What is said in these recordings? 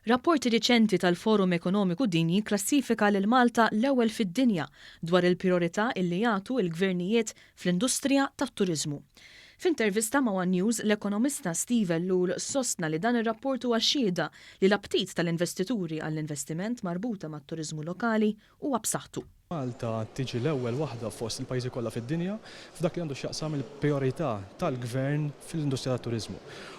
Rapporti riċenti tal-Forum Ekonomiku Dinji kklassifika lil Malta l-ewwel fid-dinja dwar il-prijorità illi jagħtu l-gvernijiet fl-industrija tat-turiżmu. F'intervista ma' one News, l-ekonomista Steve Ellul sostna li dan ir-rapport huwa xhieda li l-aptit tal-investituri għall-investiment marbuta mat-turiżmu lokali huwa b'saħħtu. Malta tiġi l-ewwel waħda fost il-pajjiżi kollha fid-dinja f'dak li għandu x'jaqsam il-prijorità tal-Gvern fl-industrija tat-turiżmu.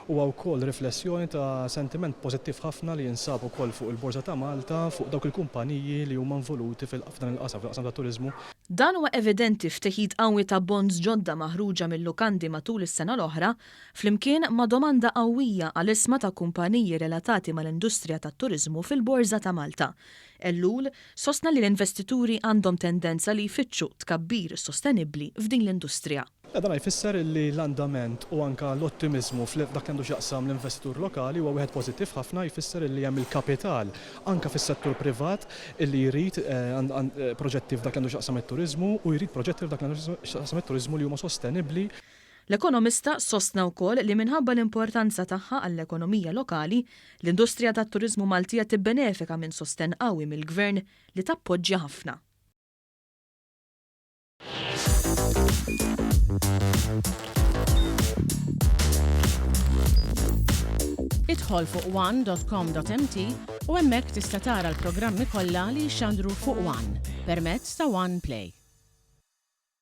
Huwa wkoll riflessjoni ta' sentiment pożittiv ħafna li jinsab ukoll fuq il-Borża ta' Malta fuq dawk il-kumpaniji li huma involuti f'dan il-qasam, fil-qasam tat-turiżmu. Dan huwa evidenti f'teħid qawwi ta' bonds ġodda maħruġa mil-lukandi matul is-sena l-oħra, flimkien ma' domanda qawwija għal ishma ta' kumpaniji relatati mal-industrija tat-turiżmu fil-Borża ta' Malta. Ellul sostna li l-investituri għandhom tendenza li jfittxu tkabbir sostenibbli f'din l-industrija. Dan jfisser li l-andament u anke l-ottimiżmu f'dak li għandu x'jaqsam l-investitur lokali huwa wieħed pożittiv ħafna, jfisser li hemm il-kapital anke fis-settur privat li jrid proġetti f'dak li għandu x'jaqsam it-turiżmu u jrid proġetti f'dak li għandu x'jaqsam it-turiżmu li huma sostenibbli. L-ekonomista sostna wkoll li minħabba l-importanza tagħha għall-ekonomija lokali, l-industrija tat-turiżmu Maltija tibbenefika minn sostenn qawwi mill-Gvern li tappoġġja ħafna. Idħol fuq one dot com dot mt u hemmhekk tista' tara l-programmi kollha li jixxandru fuq one permezz ta' One Play.